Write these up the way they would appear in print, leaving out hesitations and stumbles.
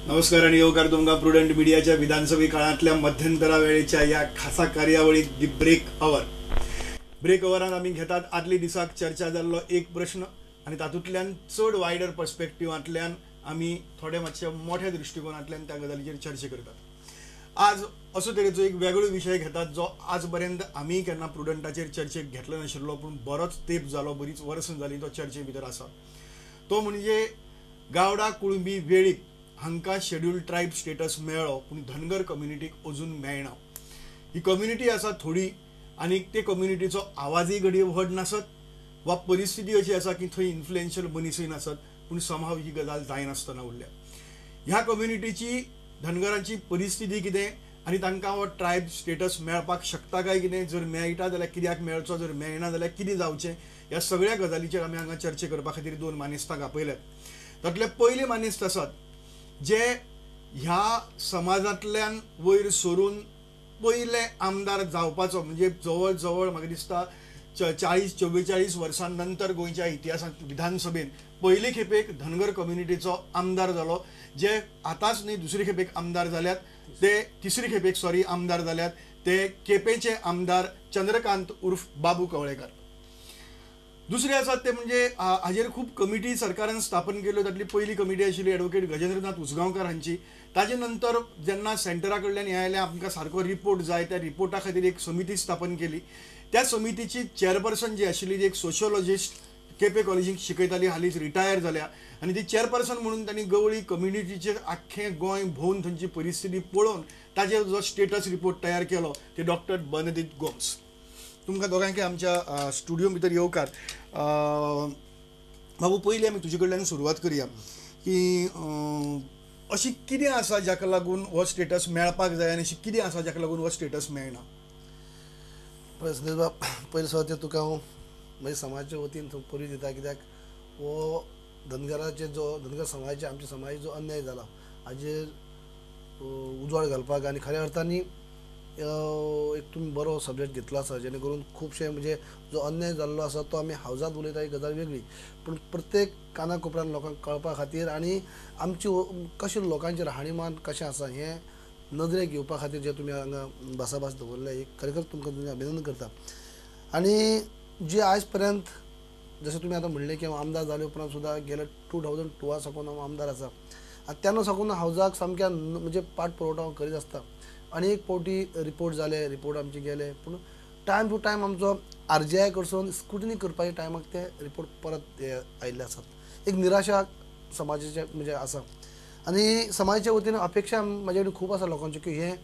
नमस्कार आनी येवकार तुमकां प्रुडंट मिडियाच्या विधानसभे काळांतल्या मध्यंतरा वेळेच्या ह्या खासा कार्यावळीक दी ब्रेक our. Break अवरान आमी घेतात आदले दिसाक चर्चा जाल्लो एक प्रश्न आनी तातूंतल्यान चड वायडर पर्सपेक्टिवांतल्यान आमी थोडे मातशे मोठ्या दृश्टिकोनांतल्यान त्या गजालीचेर चर्चा करतात. आज असो तरेचो एक वेगळो विशय घेतात जो आज पर्यंत आमी केन्ना प्रुडंटाचेर चर्चेक घेतलो नाशिल्लो, पूण बरोच तेंप जालो, बरीच वर्सां जाली तो चर्चे भितर आसा. तो म्हणजे गावडा कुळंबी वेळीप हांकां शेड्यूल्ड ट्रायब स्टेटस मेळ्ळो पूण धनगर कम्युनिटीक अजून मेळना. ही कम्युनिटी आसा थोडी आनी ते कम्युनिटीचो आवाजय घडये व्हड नासत वा परिस्थिती अशी आसा की थंय इन्फ्लुएन्शियल मनीसूय नासत, पूण समहाव ही गजाल जायनासतना उरल्या. ह्या कम्युनिटीची धनगरांची परिस्थिती कितें आनी तांकां हो ट्रायब स्टेटस मेळपाक शकता काय कितें, जर मेळटा जाल्यार कित्याक मेळचो, जर मेळना जाल्यार कितें जावचें, ह्या सगळ्या गजालीचेर आमी हांगा चर्चा करपा खातीर दोन मानेस्तांक आपयल्यात. तातले पयले मानेस्त आसात जे ह्या समाजांतल्यान वयर सरून पयले आमदार जावपाचो, म्हणजे जवळ जवळ म्हाका दिसता 40-44 वर्सां नंतर गोंयच्या इतिहासांत विधानसभेन पयले खेपेक धनगर कम्युनिटीचो आमदार जालो, जे आतांच न्ही दुसरे खेपेक आमदार जाल्यात, ते तिसरे खेपेक सॉरी आमदार जाल्यात, ते केपेंचे आमदार चंद्रकांत उर्फ बाबू कवळेकार. दुसरे आसात ते म्हणजे हाजेर खूब कमिटी सरकारान स्थापन केल्यो. तातली पयली कमिटी आशिल्ली एडवोकेट गजेंद्रनाथ उसगांवकार हांची. ताजे नंतर जेन्ना सेंटरा कडल्यान हें आयलें आमकां सारको रिपोर्ट जाय, त्या रिपोर्टा खातीर एक समिती स्थापन केली. त्या समितीची चेअरपर्सन जी आशिल्ली ती एक सोशियोलॉजिस्ट, केपें कॉलेजीक शिकयताली, हालींच रिटायर जाल्या आनी ती चेअरपर्सन म्हणून तांणी गवळी कम्युनिटीचेर आख्खें गोंय भोंवन थंयची परिस्थिती पळोवन ताजेर जो स्टेटस रिपोर्ट तयार केलो ते डॉक्टर बनदीत गोम्स. तुमकां दोगांयकय आमच्या स्टुडियो भितर येवकार. बाबू, पयलीं आमी तुजे कडल्यान सुरवात करया की अशी कितें आसा जाका लागून हो स्टेटस मेळपाक जाय आनी अशी कितें आसा जाका लागून हो स्टेटस मेळना? पळय संदेश बाब, पयलीं सुवातेर तुका हांव म्हज्या समाजाच्या वतीन परबीं दिता, कित्याक हो धनगराचे जो धनगर समाजाचे आमच्या समाजाचो जो अन्याय जाला हाजेर उजवाड घालपाक आनी खऱ्या अर्थानी एक तुमी बरो सब्जेक्ट घेतलो आसा, जेणे करून खुबशे म्हणजे जो अन्याय जाल्लो आसा तो आमी हावजांत उलयता ही गजाल वेगळी, पूण प्रत्येक काना कोपऱ्यान लोकांक कळपा खातीर आनी आमची कशें लोकांचें राहणीमान कशें आसा हें नदरेक येवपा खातीर जे तुमी हांगा भासाभास दवरल्या ही खरें तुमकां तुमी अभिनंदन करता. आनी जे आयज पर्यंत जशें तुमी आतां म्हणलें की हांव आमदार जाले उपरांत सुद्दां गेले 2002 साकून हांव आमदार आसा आनी तेन्ना साकून हावजाक सामक्या म्हणजे पाठ पुरवठो हांव करीत आसता. आनी एक फावटी रिपोर्ट जाले, रिपोर्ट आमचे गेले, पूण टायम टू टायम आमचो RJI कडसून स्क्रुटनी करपाच्या टायमाक ते रिपोर्ट परत आयिल्ले आसात. एक निराशा समाजाचे म्हणजे आसा आनी समाजाच्या वतीन अपेक्षा म्हाजे कडेन खूब आसा लोकांच्यो की हें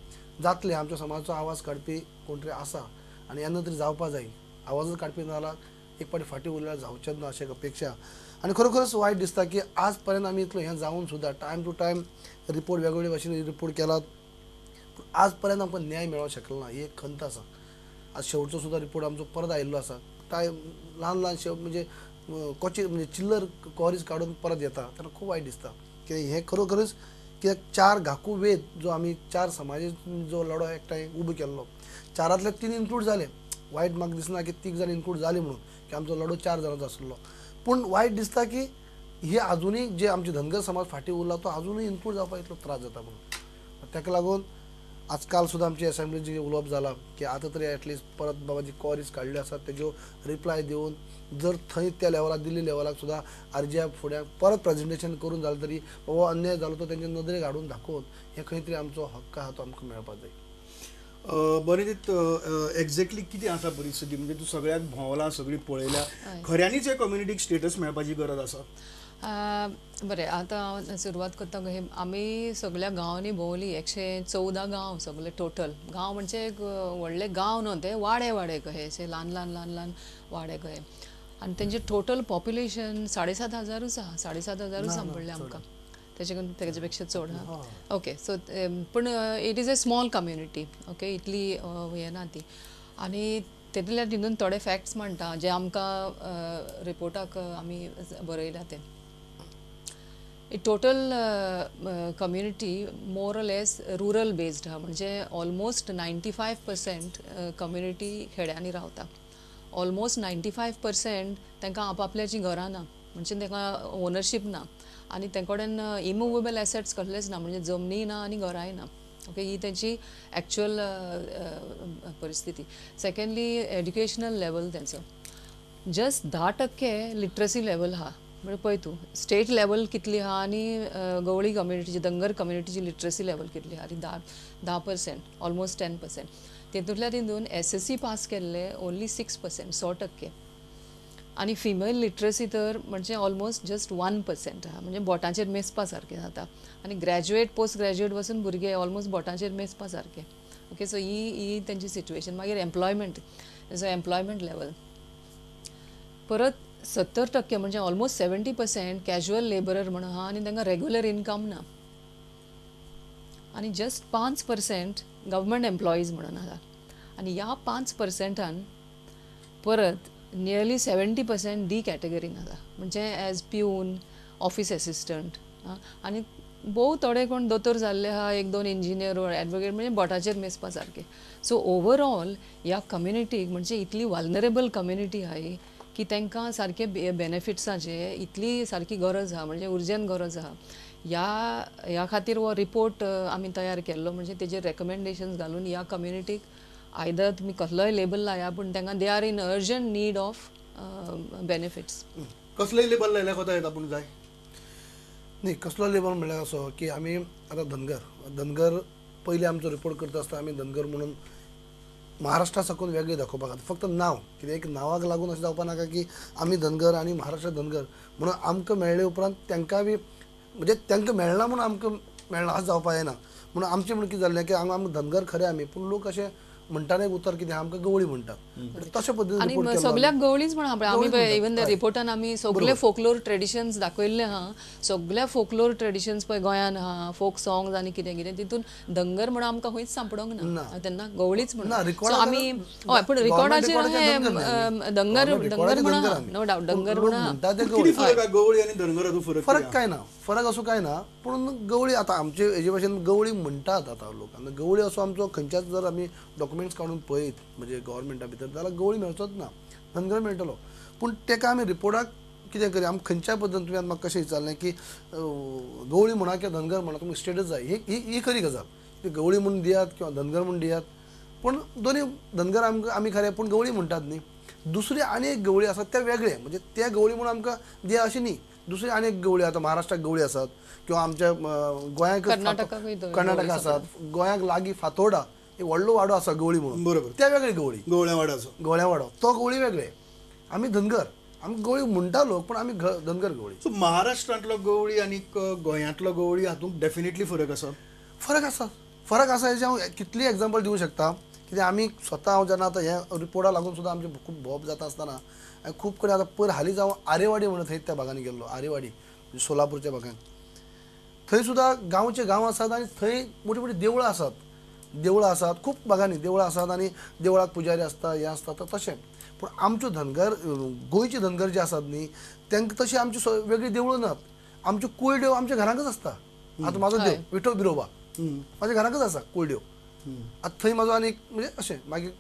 जातलें, आमच्या समाजाचो आवाज काडपी कोण तरी आसा आनी येन्ना तरी जावपा जाय, आवाजच काडपी ना जाल्यार एक फावटी फाटीं उरल्यार जावचेंच ना अशें एक अपेक्षा. आनी खरोखरच वायट दिसता की आज पर्यंत आमी इतलो हें जावन सुद्दां टायम टू टायम रिपोर्ट वेगवेगळे भाशेन रिपोर्ट केलात, पूण आज पर्यंत आमकां न्याय मेळोंक शकलो ना ही एक खंत आसा. आज शेवटचो सुद्दां रिपोर्ट आमचो परत आयिल्लो आसा, टायम ल्हान ल्हान शेव म्हणजे कोची म्हणजे चिल्लर कॉरीज काडून परत येता तेन्ना खूब वायट दिसता की हें खरोखरच कित्याक चार घाकू वेद जो आमी चार समाजाचो जो लढो एकठांय उबो केल्लो, चारांतले 3 इन्क्लूड जाले. वायट म्हाका दिसना की 3 जाण इन्क्लूड जाले म्हणून की आमचो लढो 4 जाणांचो आसलो, पूण वायट दिसता की हे आजुनूय जे आमचे धनगर समाज फाटीं उरला तो आजुनूय इन्क्लूड जावपाक इतलो त्रास जाता म्हणून. ताका लागून आज काल सुद्दां आमची एसेंब्ली जी उलोवप जालां की आतां तरी एटलिस्ट परत बाबा जी कॉरीज काडल्यो आसात तेज्यो रिप्लाय दिवन जर थंय त्या लेवलाक दिल्ली लेवलाक सुद्दां RJI फुड्याक परत प्रेजेंटेशन करून जालें तरी बाबा अन्याय जालो तो तेंच्या नदरेक हाडून दाखोवन हें खंय तरी आमचो हक्क आहा तो आमकां मेळपाक जाय. बरें, एक्झॅक्टली कितें आसा परिस्थिती, म्हणजे तूं सगळ्याक भोंवला, सगळी पळयल्या, खऱ्यांनीच हे कम्युनिटीक स्टेटस मेळपाची गरज आसा? बरें, आतां हांव सुरवात करता. आमी सगळ्या गांवांनी भोंवली, 114 गांव सगळे टोटल. गांव म्हणजे एक व्हडले गांव न्हू, ते वाडे वाडे कहे, अशे ल्हान ल्हान ल्हान ल्हान वाडे कहे. आनी तेंचे टोटल पॉप्युलेशन 7,500 आहा, 7,500 सांपडलें आमकां, तेजे पेक्षा चड आहा. ओके, सो पूण it is a small community, okay, इतली हें ना ती. आनी तेतूंतल्यान तितून थोडे फॅक्ट्स म्हणटा जे आमकां रिपोर्टाक आमी बरयल्या ते. Total community more or less rural based आहा, म्हणजे ऑलमोस्ट 95% कम्युनिटी खेड्यांनी रावता. ऑलमोस्ट 95% तांकां आपापल्याचीं घरां ना, म्हणजे तांकां ओनरशीप ना. आनी ते कडेन इमुवेबल एसेट्स कसलेच ना, म्हणजे जमनी ना आनी घरांय ना. ओके, ही तेंची एक्चुअल परिस्थिती. सेकंडली एड्युकेशनल लेवल तेंचो जस्ट 10% लिटरसी लेवल आहा. म्हणजे पळय तूं स्टेट लेवल कितली आहा आनी गवळी कम्युनिटीची धनगर कम्युनिटीची लिटरसी लेवल कितली आहा ती 10%, ऑलमोस्ट 10%. तेतूंतल्या तितून SSC पास केल्ले ओन्ली 6%, 100%. आनी फिमेल लिटरसी तर म्हणजे ऑलमोस्ट जस्ट 1% आहा, म्हणजे बोटांचेर मेजपा सारकें जाता. आनी ग्रॅज्युएट पोस्ट ग्रॅज्युएट वचून भुरगे ऑलमोस्ट बोटांचेर मेजपा सारकें. ओके, सो ही तेंची सिट्युएशन. मागीर एम्प्लॉयमेंट, तेंचो एम्प्लॉयमेंट लेवल परत 70% म्हणजे ऑलमोस्ट 70% कॅज्युअल लेबरर म्हणून आहा आनी तांकां रेगुलर इनकम ना. आनी जस्ट 5% गव्हर्मेंट एम्प्लॉईज म्हणून आहा. आनी ह्या 5%आन परत नियरली 70% डी कॅटेगरीन आसा, म्हणजे एज प्यून, ऑफिस एसिस्टंट. आनी भोव थोडे कोण दोतोर जाल्ले आहा, 1-2 इंजिनियर ऑर एडवोकेट, म्हणजे बोटाचेर मेजपा सारके. सो ओवरऑल ह्या कम्युनिटीक म्हणजे इतली वल्नरेबल कम्युनिटी आहा ही की तांकां सारके बेनिफिट्साचे इतली सारकी गरज आहा, म्हणजे उर्जंट गरज आहा. ह्या खातीर हो रिपोर्ट आमी तयार केल्लो, म्हणजे तेजेर रेकमेंडेशन्स घालून ह्या कम्युनिटीक आयदर तुमी कसलोय लेबल लाया पूण तांकां they are in urgent need of benefits. कसलोय लेबल लायल्यार कोता येता पूण जाय न्ही. कसलो लेबल म्हणल्यार असो की आमी आतां धनगर पयलीं आमचो रिपोर्ट करता आसतना आमी धनगर म्हणून महाराष्ट्रा साकून वेगळें दाखोवपाक खातीर फक्त नांव, कित्याक एक नांवाक लागून अशें जावपा नाका की आमी धनगर आनी महाराष्ट्र धनगर म्हणून आमकां मेळ्ळे उपरांत तांकां बी म्हणजे तांकां मेळना म्हणून आमकां मेळना अशें जावपा जायना. म्हणून आमचें म्हणून कितें जाल्लें की हांगा आमकां धनगर खरें आमी, पूण लोक अशें म्हणटा एक उतर कितें आमकां गवळी म्हणटात, तशे पद्दतीन सगळ्याक गवळीच म्हणा. आमी इवन the रिपोर्टान आमी सगळे फोकलोर ट्रेडिशन्स दाखयल्ले आहा, सगळ्या फोकलोर ट्रेडिशन्स पळय गोंयान आहा, फोक सॉंग्स आनी कितें कितें, तितून धनगर म्हणून आमकां खंयच सांपडोंक ना तेन्ना गवळीच म्हणून आमी. हय, पूण रिकॉर्डाचेर धनगर धनगर म्हणा, नो डावट धनगर म्हणा. गवळी आनी धनगर फरक काय ना, फरक असो काय ना, पूण गवळी आतां आमचे हेजे भाशेन गवळी म्हणटात आतां लोक. आनी गवळी असो आमचो खंयच्याच जर आमी डॉक्युमेंट्स काडून पळयत म्हणजे गव्हर्मेंटा भितर जाल्यार गवळी मेळचोच ना, धनगर मेळटलो. पूण तेका आमी रिपोर्टाक कितें करी आमी खंयच्या पद्दतीन तुमी म्हाका कशें विचारलें की गवळी म्हणा किंवा धनगर म्हणा तुमकां स्टेटस जाय, ही खरी गजाल. गवळी म्हूण दियात किंवा धनगर म्हूण दियात, पूण दोनी धनगर आमकां आमी खरें पूण गवळी म्हणटात न्ही. दुसरी आनी एक गवळी आसात ते वेगळे, म्हणजे ते गवळी म्हणून आमकां दिया अशें न्ही. दुसरी आनी एक गवळी आतां महाराष्ट्राक गवळी आसात किंवा आमच्या गोंयाक कर्नाटका आसात, गोंयाक लागीं फातोर्डा एक व्हडलो वाडो आसा गवळी म्हणून, बरोबर, त्या वेगळी गवळी, गवळ्या वाडो, गवळ्या वाडो तो गवळी वेगळे. आमी धनगर, आमी गवळी म्हणटा लोक पूण आमी धनगर गवळी. सो महाराष्ट्रांतलो गवळी आनी गोंयांतलो गवळी हातूंत डेफिनेटली फरक आसा. फरक आसा, फरक आसा हेजें हांव कितलीय एग्जाम्पल दिवंक शकता. कित्याक आमी स्वता हांव जेन्ना आतां हें रिपोर्टा लागून सुद्दां आमचें खूब भोंवप जाता आसतना खूब कडेन आतां पयर हालींच हांव आरेवाडी म्हणून थंय त्या भागांनी गेल्लो, आरेवाडी सोलापूरच्या भागान, थंय सुद्दां गांवचे गांव आसात आनी थंय मोटी मोटी देवळां आसात, देवळां आसात खूब भागांनी देवळां आसात आनी देवळाक पुजारी आसता, हें आसता तशें. पूण आमच्यो धनगर गोंयचे धनगर जे आसात न्ही तांकां तशी आमची वेगळी देवळां नात. आमच्यो कुळदेव आमच्या घरांकच आसता. आतां म्हाजो देव विठो बिरोबा म्हाज्या घरांकच आसा कुळदेव. आतां थंय म्हाजो आनी म्हणजे अशें मागीर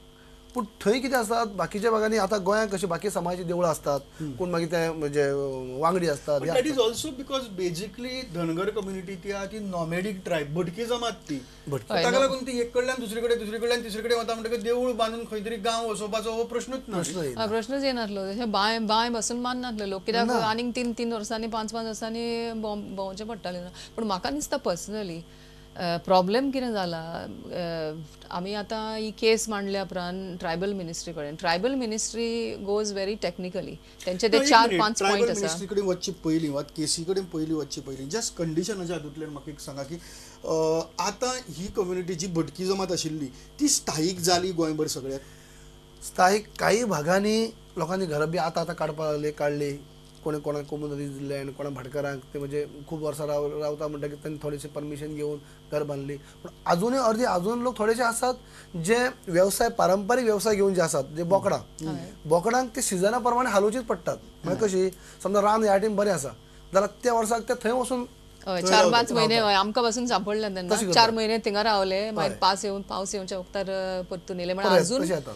पूण थंय कितें आसतात बाकीच्या भागांनी आतां गोंयांत कशें बाकी समाजाची देवळां आसतात, कोण मागीर ते म्हणजे वांगडी आसतात. That is also because basically Dhangar community ती आहा ती नॉमेडीक ट्रायब, भटकी जमात ती, ताका लागून ती एक कडल्यान दुसरे कडेन, दुसरे कडल्यान तिसरे कडेन वता म्हणटकीर देवूळ बांदून खंय तरी गांव वसोवपाचो हो प्रश्नूच ना, प्रश्नूच येनासलो. तशें बांय बांय बसून माननासले लोक, कित्याक आनीक 3-3 वर्सांनी 5-5 वर्सांनी भोंवचें पडटालें. पूण म्हाका दिसता पर्सनली प्रॉब्लेम कितें जाला, आमी आतां ही केस मांडल्या उपरांत ट्रायबल मिनिस्ट्री कडेन, tribal ministry goes very technically, तेंचे ते 4-5 पॉयंट आसा. मिनिस्ट्री कडेन वचचे पयलीं वा केसी कडेन पयलीं वचचे पयलीं जस्ट कंडिशनाच्या हातूंतल्यान म्हाका एक सांगा की आतां ही कम्युनिटी जी भटकी जमात आशिल्ली ती स्थायीक जाली गोंयभर सगळ्याक? स्थायीक काही भागांनी लोकांनी घरां बी आतां आतां काडपाक लागले, काडली कोणे कोणाक कोमुनिदादीक लँड, कोणा भाटकारांक ते म्हणजे खूब वर्सां रावता म्हणटकीर तांणी थोडेशें परमिशन घेवन घर बांदली. पूण आजुनूय अर्दी आजून लोक थोडेशे आसात जे वेवसाय पारंपारीक वेवसाय घेवन जे आसात, जे बोकडां, बोकडांक ते सिजना प्रमाणे हालोवचीच पडटात. म्हळ्यार कशी समजा रान ह्या टायम बरें आसा जाल्यार त्या वर्साक ते थंय वचून 4-5 म्हयने आमकां पासून सांपडले तेन्ना 4 म्हयने थिंगा रावले, मागीर पावस येवच्या वखतार परतून येयले. म्हणल्यार अजून